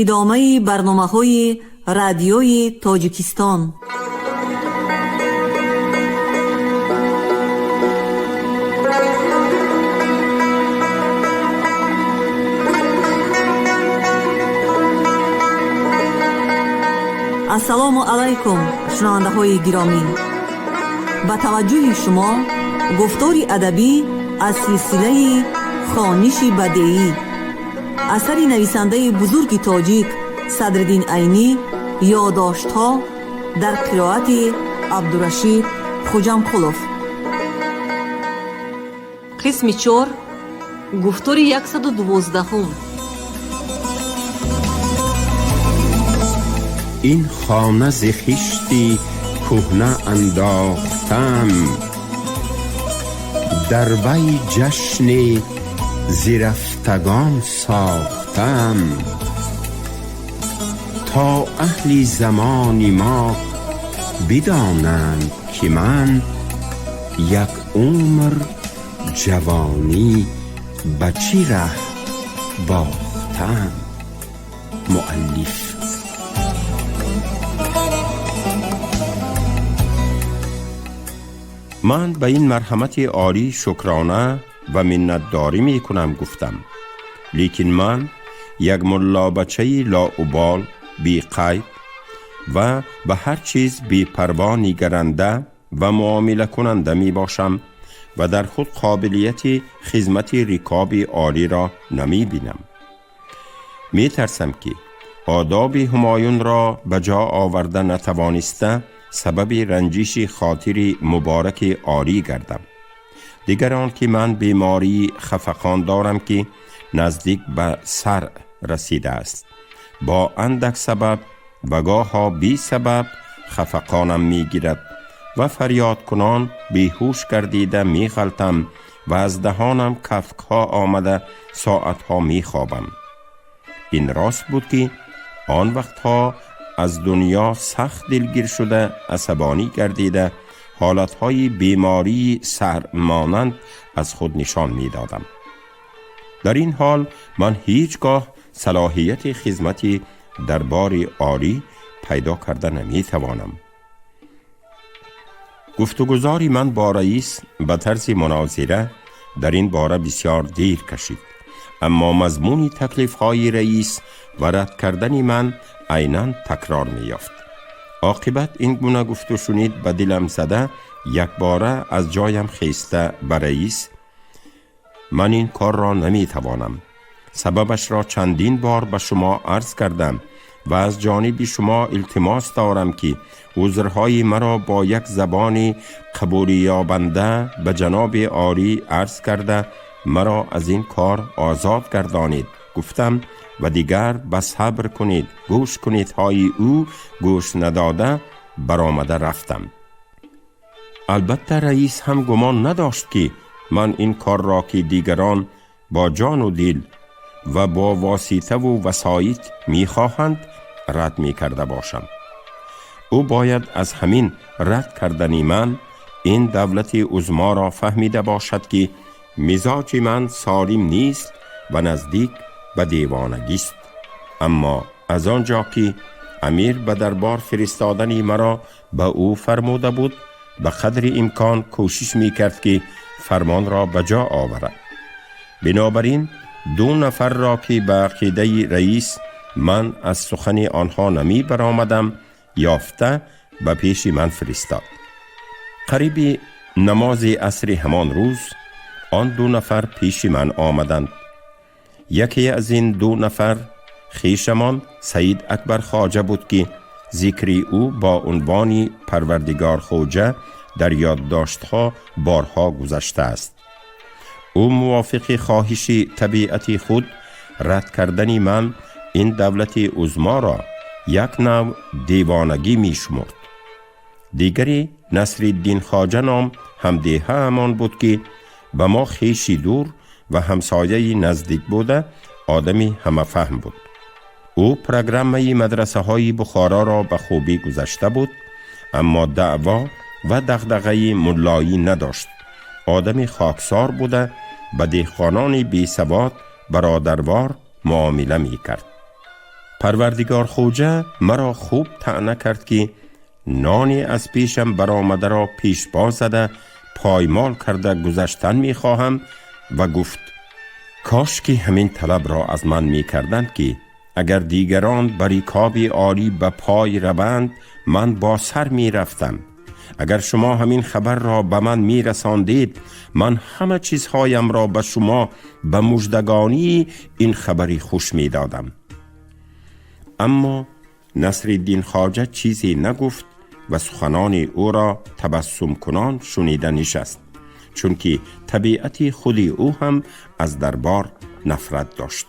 Идомаи барномаҳои Радиои Тоҷикистон. Ассалому алайкум, шунавандаҳои гиромӣ! Ба таваҷҷӯҳи шумо гуфтори адабӣ аз силсилаи «Хониши бадеӣ», асари нависандаи бузурги тоҷик Садриддин Айнӣ, «Ёдоштҳо», дар қироати Абдурашид Хуҷамқулов. Қисми чор, гуфтори 112-ум. Ин хона зи хишти кӯҳна андохтам, дар вай ҷашни зи рафтагон сохтам, то аҳли замони мо бидонанд, ки ман як умр ҷавонӣ ба чӣ раҳ бохтам. Муаллиф. Ман ба ин марҳамати олӣ шукрона ва миннатдорӣ мекунам, гуфтам, лекин ман як муллобачаи лоубол, беқайд ва ба ҳар чиз бепарво нигаранда ва муомилакунанда мебошам ва дар худ қобилияти хизмати рикоби олиро намебинам. Метарсам, ки одоби ҳумоюнро ба ҷо оварда натавониста, сабаби ранҷиши хотири мубораки олӣ гардам. Дигар он ки ман бемории хафақон дорам, ки наздик ба сар расидааст. Бо андак сабаб ва гоҳо бисабаб хафақонам мегирад ва фарёдкунон беҳуш гардида меғалтам ва аз даҳонам кафкҳо омада, соатҳо мехобам. Ин рост буд, ки он вақтҳо аз дунё сахт дилгир шуда, асабонӣ гардида, ҳолатҳои бемории сармонанд аз худ нишон медодам. Дар ин ҳол ман ҳеҷ гоҳ салоҳияти хизмати дарбори олӣ пайдо карда наметавонам. Гуфтугузори ман бо раис ба тарзи мунозира дар ин бора бисёр дер кашид, аммо мазмуни таклифҳои раис ва рад кардани ман айнан такрор меёфт. Оқибат ин гуна гуфту шунид ба дилам зада, якбора аз ҷоям хеста ба раис: «Ман ин корро наметавонам. Сабабашро чандин бор ба шумо арз кардам ва аз ҷониби шумо илтимос дорам, ки узрҳои маро бо як забони қабулиёбанда ба ҷаноби олӣ арз карда, маро аз ин кор озод гардонед», гуфтам ва дигар ба сабр кунед, гӯш кунедҳои ӯ гӯш надода, баромада рафтам. Албатта, раис ҳам гумон надошт, ки ман ин корро, ки дигарон бо ҷону дил ва бо воситаву васоит мехоҳанд, рад мекарда бошам. Ӯ бояд аз ҳамин рад кардани ман ин давлати узморо фаҳмида бошад, ки мизоҷи ман солим нест ва наздик ба девонагист. Аммо аз он ҷо ки амир ба дарбор фиристодани маро ба ӯ фармуда буд, ба қадри имкон кӯшиш мекард, ки фармонро ба ҷо оварад. Бинобар ин ду нафарро, ки ба ақидаи раис ман аз сухани онҳо намебаромадам, ёфта ба пеши ман фиристод. Қариби намози асри ҳамон рӯз он ду нафар пеши ман омаданд. Яке аз ин ду нафар хешамон Саид Акбар Хоҷа буд, ки зикри ӯ бо унвони Парвардигор Хоҷа дар ёддоштҳо борҳо гузаштааст. Ӯ мувофиқи хоҳиши табиати худ рад кардани ман ин давлати узморо як нав девонагӣ мешумурд. Дигаре Насриддин Хоҷа ном ҳамдеҳаамон буд, ки ба мо хеши дур ва ҳамсояи наздик буда, одами ҳамафаҳм буд. Ӯ программаи мадрасаҳои Бухороро ба хубӣ гузашта буд, аммо даъво ва дағдағаи муллоӣ надошт. Одами хоксор буда, ба деҳқонони бесавод бародарвор муомила мекард. Парвардигор Хоҷа маро хуб таъна кард, ки ноне аз пешам баромадаро пешпо зада, поймол карда гузаштан мехоҳам ва гуфт: кош ки ҳамин талабро аз ман мекарданд, ки агар дигарон ба рикоби олӣ ба пой раванд, ман бо сар мерафтам. Агар шумо ҳамин хабарро ба ман мерасондед, ман ҳама чизҳоямро ба шумо ба муждагонии ин хабари хуш медодам. Аммо Насриддин Хоҷа чизе нагуфт ва суханони ӯро табассумкунон шунида нишаст, чунки табиати худи ӯ ҳам аз дарбор нафрат дошт.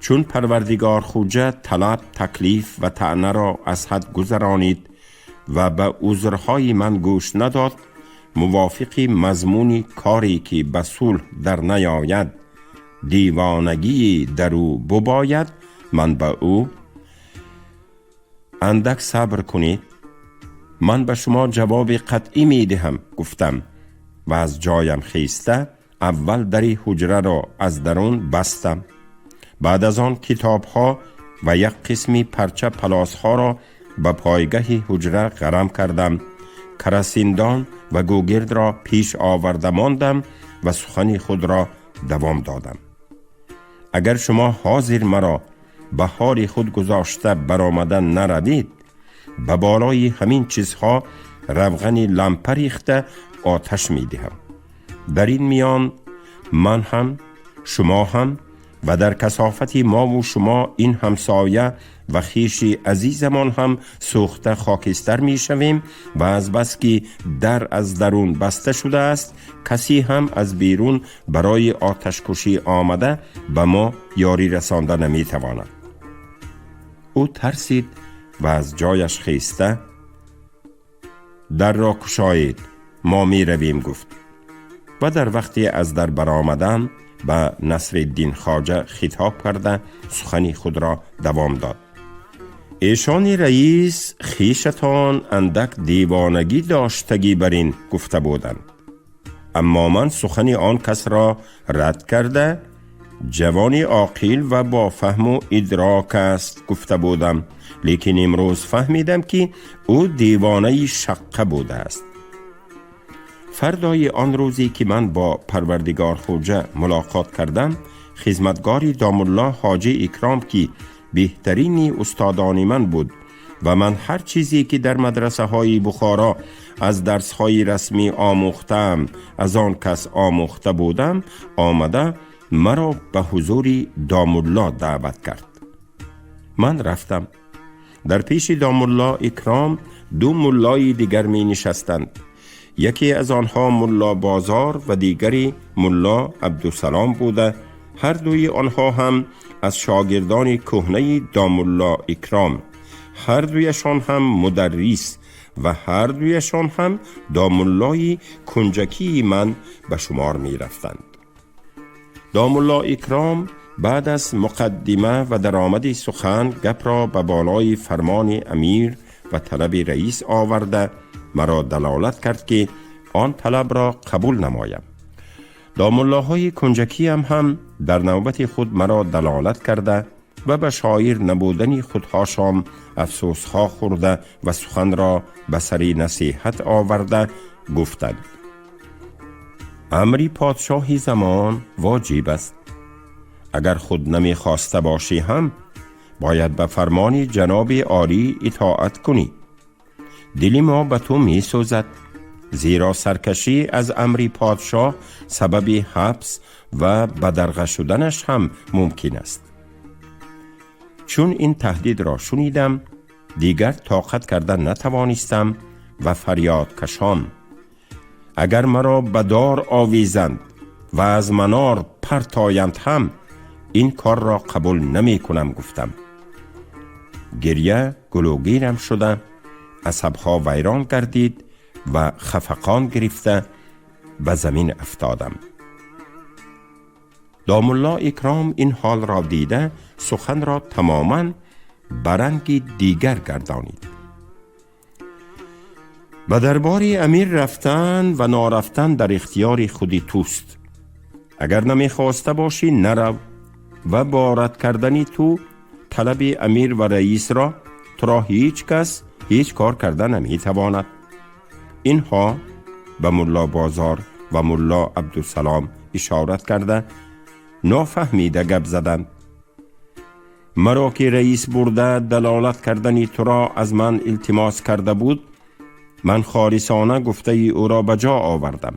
Чун Парвардигор Хоҷа талаб, таклиф ва таънаро аз ҳад гузаронид ва ба узрҳои ман гӯш надод, мувофиқи мазмуни коре ки ба сулҳ дар наёяд, девонагии дар ӯ бубояд, ман ба ӯ: андак сабр кунед, ман ба шумо ҷавоби қатъӣ медиҳам, гуфтам ва аз ҷоям хеста, аввал дари ҳуҷраро аз дарун бастам, баъд аз он китобҳо ва як қисми парча палосҳоро ба пойгаҳи ҳуҷра ғарам кардам, карасиндон ва гӯгирдро пеш оварда мондам ва сухани худро давом додам: агар шумо ҳозир маро ба ҳоли худ гузошта баромада наравед, ба болои ҳамин чизҳо равғани лампа рехта оташ медиҳам. Дар ин миён ман ҳам, шумо ҳам ва дар касофати мову шумо ин ҳамсоя ва хеши азизамон ҳам сӯхта хокистар мешавем ва аз бас ки дар аз дарун баста шудааст, касе ҳам аз берун барои оташкушӣ омада ба мо ёрӣ расонда наметавонад. Ӯ тарсид ва аз ҷояш хеста, дарро кушоед, мо меравем, гуфт ва дар вақте аз дар баромадан ба Насриддин Хоҷа хитоб карда, сухани худро давом дод: эшони раис хешатон андак девонагӣ доштагӣ бар ин гуфта буданд, аммо ман сухани он касро рад карда, ҷавони оқил ва бо фаҳму идрок аст гуфта будам, лекин имрӯз фаҳмидам, ки ӯ девонаи шаққа будааст. Фардои он рӯзе ки ман бо Парвардигор Хоҷа мулоқот кардам, хизматгори домулло Ҳоҷи Икром, ки беҳтарини устодони ман буд ва ман ҳар чизе ки дар мадрасаҳои Бухоро аз дарсҳои расмӣ омӯхтаам, аз он кас омӯхта будам, омада маро ба ҳузури домулло даъват кард. Ман рафтам. Дар пеши домулло Икром ду муллои дигар менишастанд. Яке аз онҳо мулло Бозор ва дигаре мулло Абдусалом буда, ҳар дуи онҳо ҳам аз шогирдони кӯҳнаи домулло Икром, ҳар дуяшон ҳам мударрис ва ҳар дуяшон ҳам домуллои кунҷакии ман ба шумор мерафтанд. Домулло Икром баъд аз муқаддима ва даромади сухан гапро ба болои фармони амир ва талаби раис оварда, маро далолат кард, ки он талабро қабул намоям. Домуллоҳои кунҷакиям ҳам дар навбати худ маро далолат карда ва ба шоир набудани худҳошон афсӯсҳо хӯрда ва суханро ба сари насиҳат оварда гуфтанд: амри подшоҳи замон воҷиб аст. Агар худ намехоста бошӣ ҳам, бояд ба фармони ҷаноби олӣ итоат кунӣ. Дили мо ба ту месӯзад, зеро саркашӣ аз амри подшоҳ сабаби ҳабс ва бадарға шуданаш ҳам мумкин аст. Чун ин таҳдидро шунидам, дигар тоқат карда натавонистам ва фарёдкашон: агар маро ба дор овезанд ва аз манор партоянд ҳам, ин корро қабул намекунам, гуфтам. Гиря гулӯгирам шуда, асабҳо вайрон гардид ва хафақон гирифта ба замин афтодам. Домулло Икром ин ҳолро дида, суханро тамоман ба ранги дигар гардонид: ба дарбори амир рафтан ва нарафтан дар ихтиёри худи туст. Агар намехоста бошӣ, нарав ва бо рад кардани ту талаби амир ва раисро туро ҳеҷ кас ҳеҷ кор карда наметавонад. Инҳо ба Мулло Бозор ва Мулло Абдусалом ишорат карда, нофаҳмида гап заданд. Маро ки раис бурда далолат кардани туро аз ман илтимос карда буд, ман холисона гуфтаи ӯро ба ҷо овардам.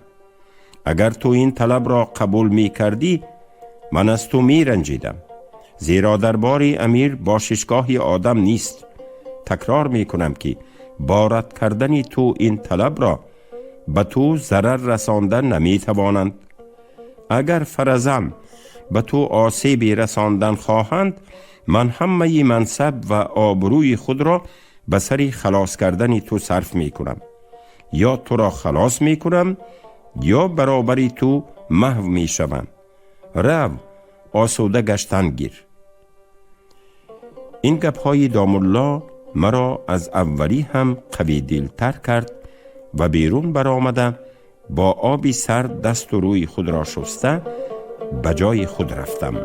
Агар ту ин талабро қабул мекардӣ, ман аз ту меранҷидам, зеро дарбори амир бошишгоҳи одам нест. Такрор мекунам, ки бо рад кардани ту ин талабро ба ту зарар расонда наметавонанд. Агар фаразан ба ту осебе расондан хоҳанд, ман ҳамаи мансаб ва обрӯи худро ба сари халос кардани ту сарф мекунам. Ё туро халос мекунам, ё баробари ту маҳв мешавам. Рав, осуда гаштан гир. Ин гапҳои домулло маро аз аввалӣ ҳам қавидилтар кард ва берун баромада, бо оби сард дасту рӯи худро шуста, ба ҷои худ рафтам.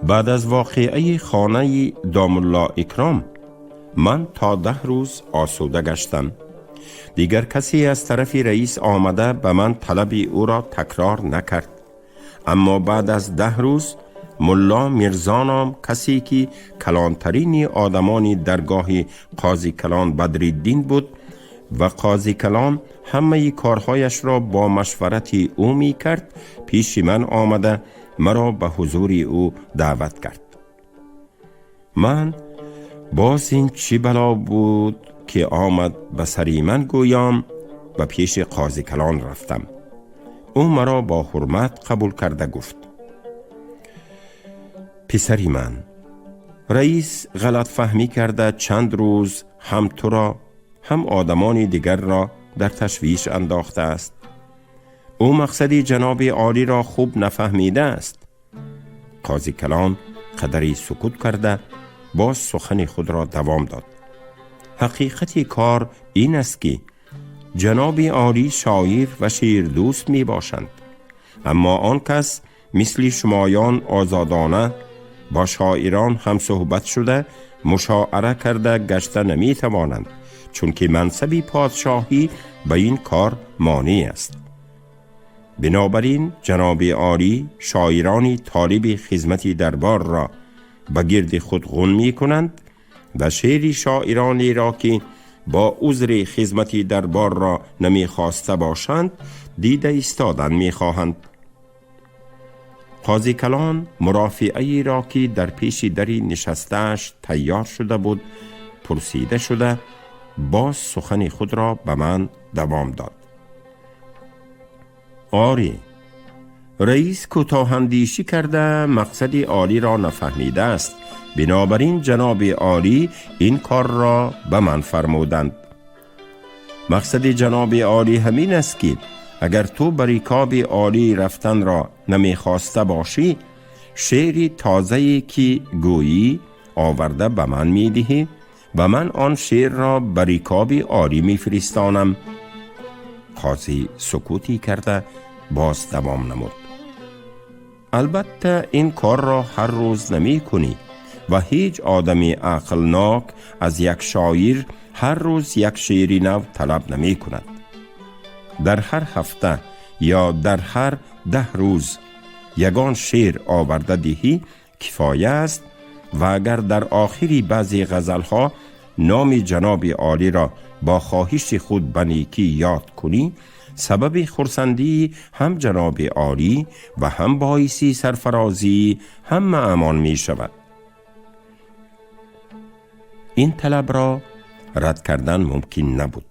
Баъд аз воқеаи хонаи домулло Икром ман то 10 рӯз осуда гаштам. Дигар касе аз тарафи раис омада ба ман талаби ӯро такрор накард. Аммо баъд аз 10 рӯз Мулло Мирзоном, касе ки калонтарини одамони даргоҳи қози калон Бадриддин буд ва қози калон ҳамаи корҳояшро бо машварати ӯ мекард, пеши ман омада, маро ба ҳузури ӯ даъват кард. Ман боз ин чӣ бало буд, ки омад ба сари ман, гӯём ба пеши қози калон рафтам. Ӯ маро бо ҳурмат қабул карда гуфт: «Писари ман, раис ғалатфаҳмӣ карда, чанд рӯз ҳам туро, ҳам одамони дигарро дар ташвиш андохтааст. Ӯ мақсади ҷаноби олиро хуб нафаҳмидааст». Қози калон қадари сукут карда, боз сухани худро давом дод: «Ҳақиқати кор ин аст, ки ҷаноби олӣ шоир ва шеърдӯст мебошанд, аммо он кас мисли шумоён озодона бо шоирон ҳамсуҳбат шуда, мушоара карда гашта наметавонанд, чунки мансаби подшоҳӣ ба ин кор монеъ аст. Бинобар ин ҷаноби олӣ шоирони толиби хизмати дарборро ба гирди худ ғун мекунанд ва шеъри шоиронеро, ки бо узри хизмати дарборро намехоста бошанд, дида истодан мехоҳанд». Қози калон мурофиаеро, ки дар пеши дари нишастааш тайёр шуда буд, пурсида шуда, боз сухани худро ба ман давом дод: «Оре, раис кӯтоҳандешӣ карда, мақсади олиро нафаҳмидааст. Бинобар ин ҷаноби олӣ ин корро ба ман фармуданд. Мақсади ҷаноби олӣ ҳамин аст, ки агар ту ба рикоби олӣ рафтанро намехоста бошӣ, шеъри тозае ки гӯӣ, оварда ба ман медиҳӣ ва ман он шеърро ба рикоби олӣ мефиристонам». Қозӣ сукутӣ карда, боз давом намуд: «Албатта, ин корро ҳар рӯз намекунӣ ва ҳеҷ одами ақлнок аз як шоир ҳар рӯз як шеъри нав талаб намекунад. Дар ҳар ҳафта ё дар ҳар 10 рӯз ягон шеър оварда диҳӣ, кифоя аст ва агар дар охири баъзе ғазалҳо номи ҷаноби олиро бо хоҳиши худ ба некӣ ёд кунӣ, сабаби хурсандии ҳам ҷаноби олӣ ва ҳам боиси сарфарозии ҳамаамон мешавад». Ин талабро рад кардан мумкин набуд,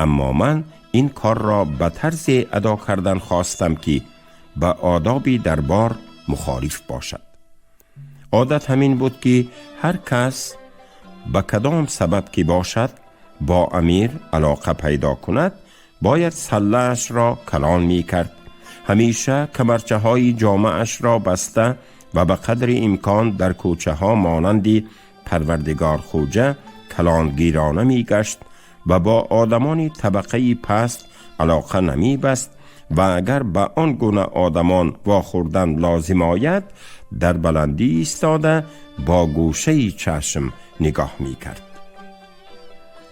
аммо ман ин корро ба тарзе адо кардан хостам, ки ба одоби дарбор мухолиф бошад. Одат ҳамин буд, ки ҳар кас ба кадом сабаб ки бошад бо амир алоқа пайдо кунад, бояд саллаашро калон мекард, ҳамеша камарчаҳои ҷомаашро баста ва ба қадри имкон дар кӯчаҳо монанди Парвардигор Хӯҷа калонгирона мегашт. و با آدمان طبقه پست علاقه نمی بست و اگر به آن گونه آدمان واخوردن لازم آید در بلندی ایستاده با گوشه چشم نگاه می کرد.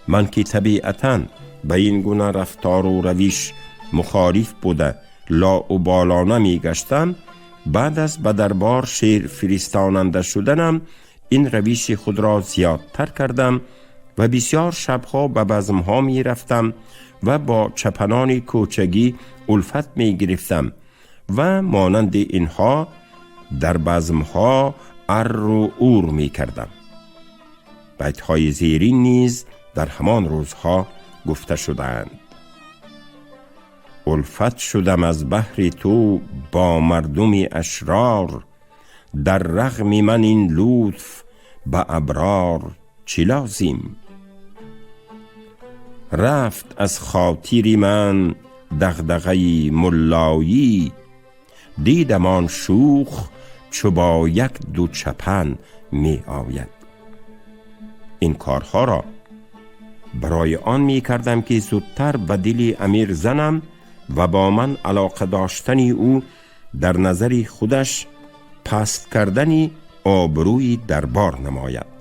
من که طبیعتاً به این گونه رفتار و رویش مخالف بوده لاابالانه می گشتم، بعد از به دربار شعر فرستاننده شدنم این رویش خود را زیادتر کردم و بسیار شبها به بزمها می رفتم و با چپنان کوچگی الفت می گرفتم و مانند اینها در بزمها ار و اور می کردم. بیتهای زیرین نیز در همان روزها گفته شدند. الفت شدم از بحر تو با مردم اشرار، در رغم من این لطف به ابرار چی لازم. رفت از خاطر من دغدغه ملایی، دیدم آن شوخ چو با یک دو چپن می آید. این کارها را برای آن می کردم که زودتر به دل امیر زنم و با من علاقه داشتن او در نظر خودش پست کردن آبروی دربار نماید.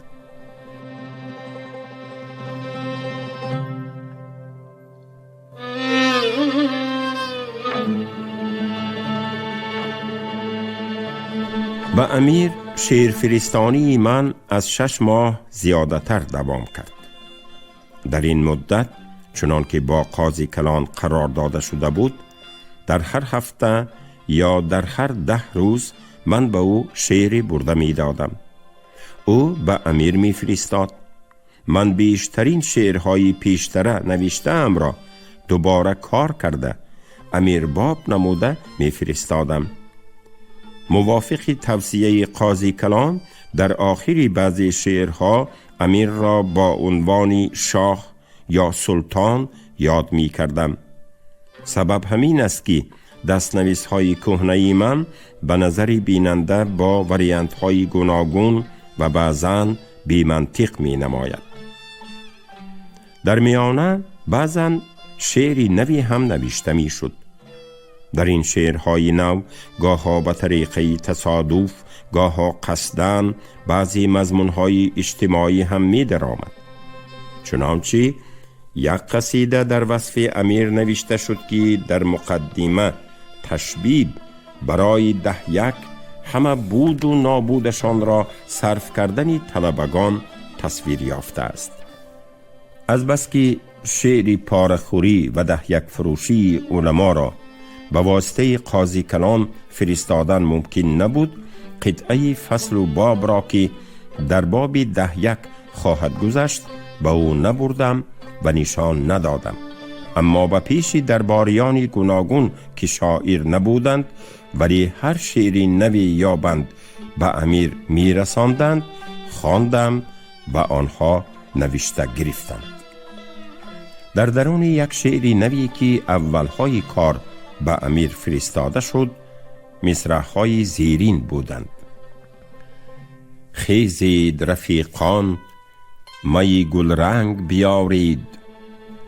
و امیر شعرفرستانی من از 6 ماه زیادتر دوام کرد. در این مدت چنان که با قاضی کلان قرار داده شده بود، در هر هفته یا در هر 10 روز من به او شعری برده می دادم. او به امیر می فرستاد. من بیشترین شعرهای پیشتره نوشته‌ام را دوباره کار کرده امیر باب نموده می فرستادم. موافق توصیه قاضی کلان در آخر بعضی شعرها امیر را با عنوان شاه یا سلطان یاد می کردم. سبب همین است که دستنویس های کهنه من به نظر بیننده با وریانت های گوناگون و بعضاً بی منطق می نماید. در میانه بعضاً شعر نوی هم نوشته می شد. در این شعرهای نو گاها به طریقه تصادف، گاها قصداً بعضی مضمونهای اجتماعی هم می درآمد. چنانچه یک قصیده در وصف امیر نوشته شد که در مقدمه تشبیب برای 10 همه بود و نابودشان را صرف کردن طلبگان تصویر یافته است. از بس که شعر پاره‌خوری و 10 فروشی علما را به واسطه قاضی کلان فرستادن ممکن نبود، قطعه فصل و باب را که در باب 10 خواهد گذشت به او نبردم و نشان ندادم. اما به پیش درباریان گوناگون که شاعر نبودند ولی هر شعری نوی یابند به امیر میرساندند، خواندم و آنها نوشته گرفتند. در درون یک شعر نوی که اولهای کار به امیر فرستاده شد، مصرع‌های زیرین بودند: خیزید رفیقان می گلرنگ بیارید،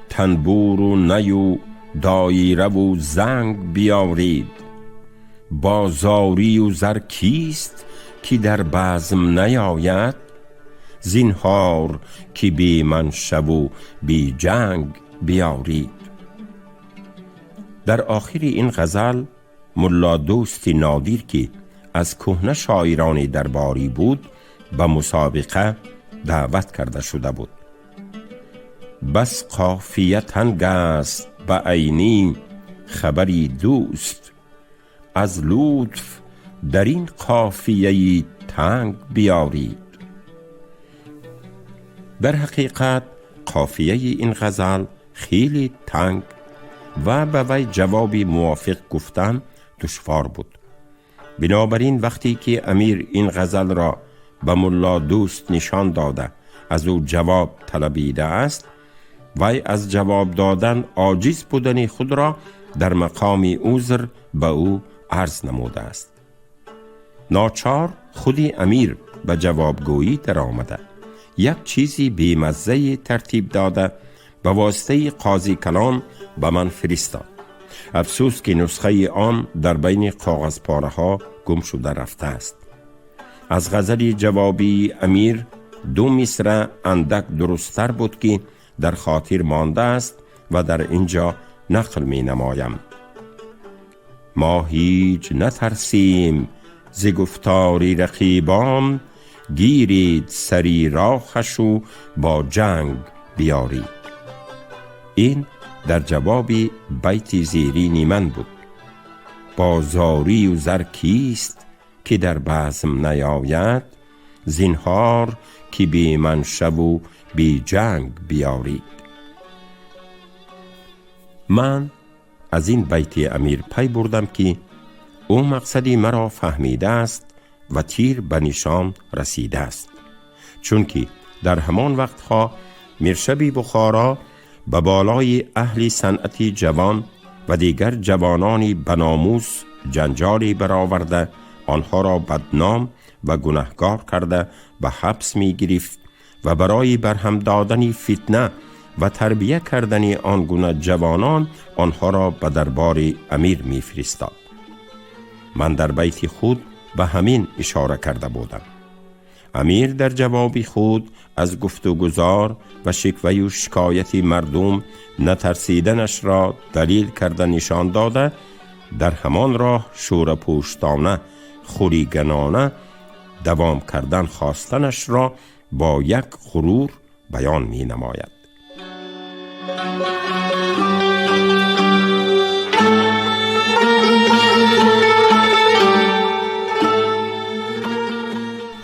تنبور و نی و دایره و زنگ بیارید. بازاری و زر کیست که در بزم نیاید، زینهار که بی من شو و بی جنگ بیارید. در آخر این غزل ملا دوست نادر که از کهنه شاعران درباری بود به مسابقه دعوت کرده شده بود. بس قافیه تنگ است به عینی خبری دوست، از لطف در این قافیه تنگ بیارید. در حقیقت قافیه این غزل خیلی تنگ و به وی جواب موافق گفتن دشوار بود. بنابراین وقتی که امیر این غزل را به ملا دوست نشان داده از او جواب طلبیده است، وی از جواب دادن عاجز بودن خود را در مقام عذر به او عرض نموده است. ناچار خودی امیر به جوابگویی در آمده یک چیزی بیمزه ترتیب داده به واسطه قاضی کلان به من فرستاد. افسوس که نسخه آن در بین کاغذ پاره ها گم شده رفته است. از غزل جوابی امیر 2 مصرع اندک درستتر بود که در خاطر مانده است و در اینجا نقل می نمایم. ما هیچ نترسیم ز گفتاری رقیبان، گیرید سری راخش و با جنگ بیارید. این در جواب بیت زیرین من بود: با زاری و زر کیست که در بزم نیاید، زینهار که بی من شو و بی جنگ بیارید. من از این بیت امیر پی بردم که او مقصدی مرا فهمیده است و تیر به نشان رسیده است، چون که در همان وقتها میرشبی بخارا به بالای اهل صنعت جوان و دیگر جوانانی بناموس جنجالی برآورده، آنها را بدنام و گناهگار کرده به حبس می گرفت و برای برهم دادن فتنه و تربیه کردن آن گونه جوانان آنها را به دربار امیر می فرستاد. من در بیت خود به همین اشاره کرده بودم. امیر در جواب خود از گفت و گزار و شکوه و شکایت مردم نترسیدنش را دلیل کرده نشان داده، در همان راه شور پوشتانه خولیگنانه دوام کردن خواستنش را با یک غرور بیان می نماید.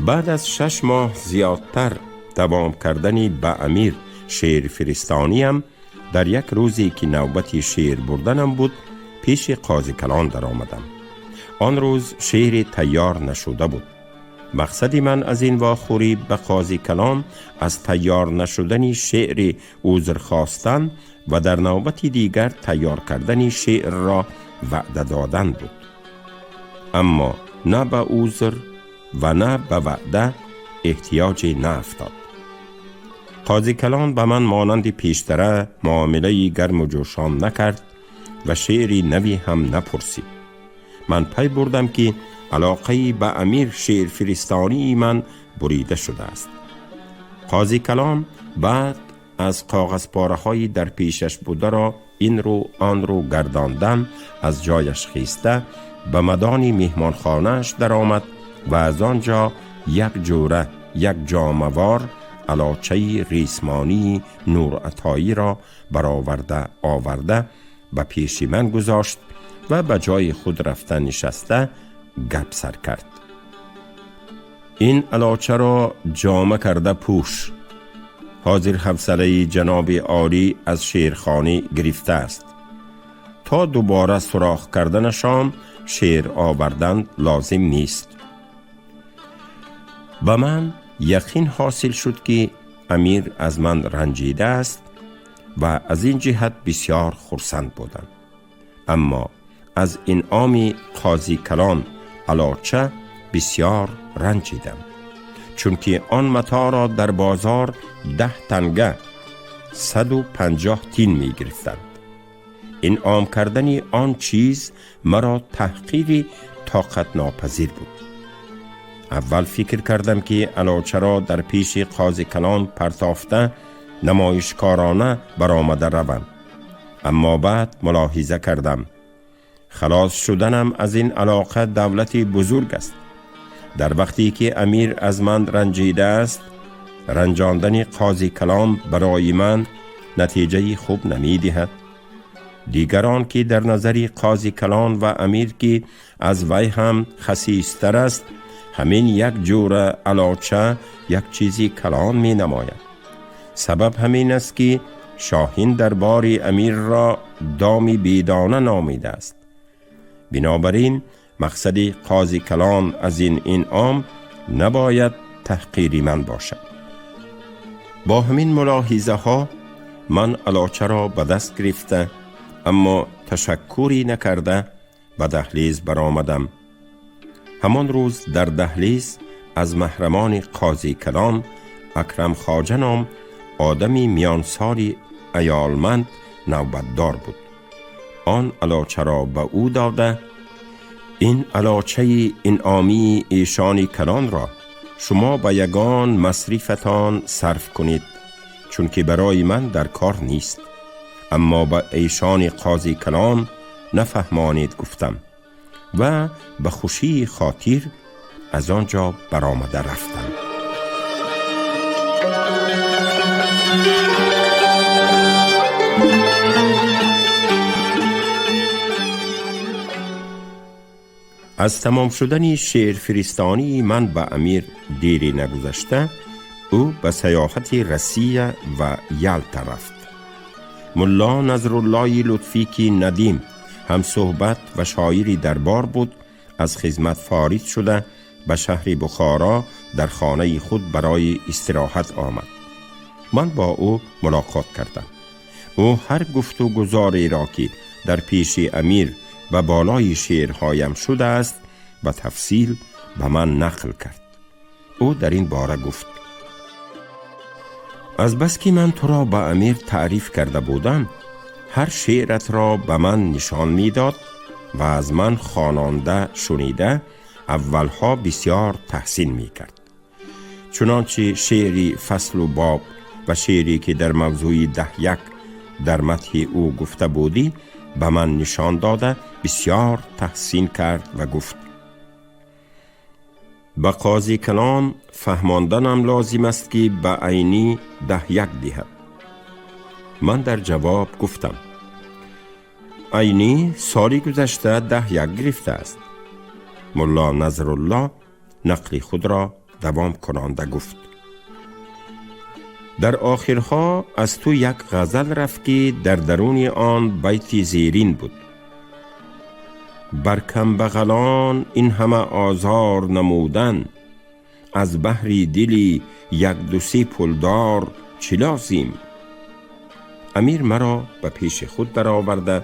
بعد از 6 ماه زیادتر دوام کردنی به امیر شعر فرستانیم، در یک روزی که نوبت شعر بردنم بود پیش قاضی کلان در آمدم. آن روز شعر تیار نشده بود. مقصد من از این واخوری به قاضی کلان از تیار نشدن شعر عذر خواستن و در نوبت دیگر تیار کردن شعر را وعده دادن بود. اما نه به عذر و نه به وعده احتیاج نیفتاد. قاضی کلان به من مانند پیشتره معامله گرم و جوشان نکرد و شعری نوی هم نپرسید. من پی بردم که علاقه به امیر شعر فرستانی من بریده شده است. قاضی کلان بعد از کاغذ پاره های در پیشش بوده را این رو آن رو گرداندن از جایش خیسته به مدان میهمانخانه‌اش در آمد و از آنجا یک جوره یک جاموار علاچه ریسمانی نورعطایی را برآورده آورده به پیش من گذاشت و به جای خود رفته نشسته گپ سر کرد. این علاچه را جامه کرده پوش. حاضر حوصله جناب عالی از شیرخانه گرفته است. تا دوباره سوراخ کردنشان شیر آوردن لازم نیست. به من یقین حاصل شد که امیر از من رنجیده است و از این جهت بسیار خرسند بودم. اما از انعام قاضی کلان علاچه بسیار رنجیدم، چون که آن متاع را در بازار 10 تنگه 150 تین می گرفتند. انعام کردن آن چیز مرا تحقیری طاقت ناپذیر بود. اول فکر کردم که علاچه را در پیش قاضی کلان پرتافته نمایشکارانه برآمده روم، اما بعد ملاحظه کردم خلاص شدنم از این علاقه دولتی بزرگ است. در وقتی که امیر از من رنجیده است، رنجاندن قاضی کلان برای من نتیجه خوب نمی دهد. دیگران که در نظر قاضی کلان و امیر که از وی هم خسیستر است، همین یک جور علاچه یک چیزی کلان می نماید. سبب همین است که شاهین دربار امیر را دامی بیدانه نامیده است. بنابراین مقصد قاضی کلان از این انعام نباید تحقیر من باشد. با همین ملاحظه ها من علاچه را به دست گرفته اما تشکری نکرده به دهلیز برآمدم. همان روز در دهلیز از محرمان قاضی کلان اکرم خواجه نام آدمی میان سالی аёлманд навбатдор буд. Он алоча ро ба ӯ дода: ин алочаи инъомии эшони калон ро шумо ба ягон масрифатон сарф кунед, чунки барои ман дар кор нест, аммо ба эшони қози калон нафаҳмонед, гуфтам ва ба хушии хотир аз он ҷо баромада рафтам. Аз тамом шудани шеърфиристонии ман ба амир дире нагузашта, ӯ ба саёҳати Россия ва Ялта рафт. Мулло Назруллои Лутфӣ, ки надим, ҳамсӯҳбат ва шоири дарбор буд, аз хизмат форид шуда ба шаҳри Бухоро дар хонаи худ барои истироҳат омад. Ман бо ӯ мулоқот кардам. Ӯ ҳар гуфту гузореро, ки дар пеши амир ба болои шеърҳоям шудааст, ба тафсил ба ман нақл кард. Ӯ дар ин бора гуфт: аз бас ки ман туро ба амир таъриф карда будам, ҳар шеъратро ба ман нишон медод ва аз ман хононда шунида аввалҳо бисёр таҳсин мекард. Чунончи шеъри фаслу боб ва шеъре ки дар мавзӯи 10-1 дар мадҳи ӯ гуфта будӣ, ба ман нишон дода бисёр таҳсин кард ва гуфт: ба қози калон фаҳмонданам лозим аст, ки ба Айнӣ 10-1 диҳад. Ман дар ҷавоб гуфтам: Айнӣ соли гузашта 10-1 гирифтааст. Мулло Назрулло нақли худро давом кунонда гуфт: дар охирҳо аз ту як ғазал рафт, ки дар даруни он байти зерин буд: бар камбағалон ин ҳама озор намудан, аз баҳри дили як ду се пулдор чӣ лозим? Амир маро ба пеши худ дароварда,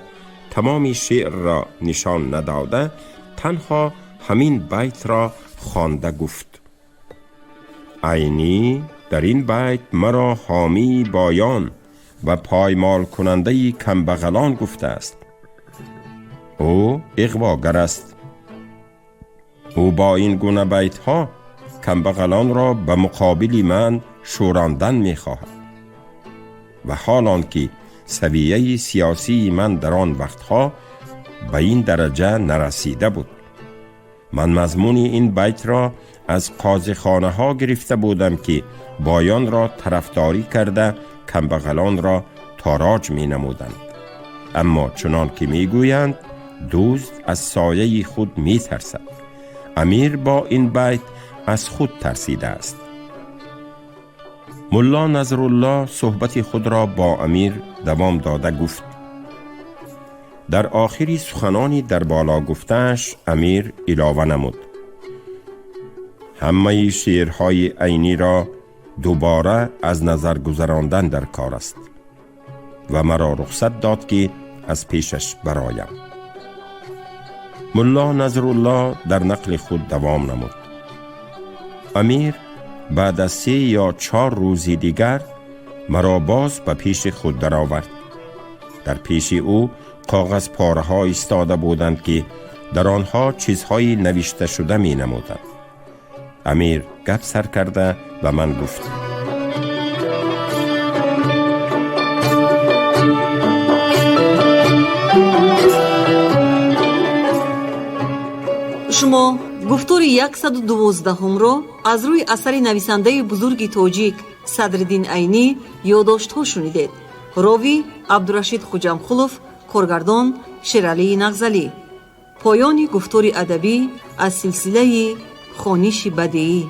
тамоми шеърро нишон надода, танҳо ҳамин байтро хонда гуфт: Айнӣ дар ин байт маро ҳомии боён ва поймолкунандаи камбағалон гуфтааст. Ӯ иғвогар аст. Ӯ бо ин гуна байтҳо камбағалонро ба муқобили ман шӯрондан мехоҳад. Ва ҳол он ки савияи сиёсии ман дар он вақтҳо ба ин дараҷа нарасида буд. Ман мазмуни ин байтро аз қозихонаҳо гирифта будам, ки боёнро тарафдорӣ карда, камбағалонро тороҷ менамуданд. Аммо чунон ки мегӯянд, дузд аз сояи худ метарсад. Амир бо ин байт аз худ тарсидааст. Мулло Назрулло суҳбати худро бо амир давом дода гуфт: дар охири суханони дар боло гуфтааш амир илова намуд: ҳамаи шеърҳои Айниро дубора аз назар гузарондан дар кор аст, ва маро рухсат дод, ки аз пешаш бароям. Мулло Назрулло дар нақли худ давом намуд: амир баъд аз 3 ё 4 рӯзи дигар маро боз ба пеши худ даровард. Дар пеши ӯ коғазпораҳо истода буданд, ки дар онҳо чизҳои навишташуда менамуданд. Амир гап сар карда ба ман гуфт: Шумо гуфтори 112-ҳумро аз рӯи асари нависандаи бузурги тоҷик Садриддин Айнӣ ёддоштҳо шунидед. Ровӣ Абдурашид Хуҷамхулов, коргардон Шералии Нағзалӣ. Поёни гуфтори адабӣ аз силсилаи хониши бадеӣ.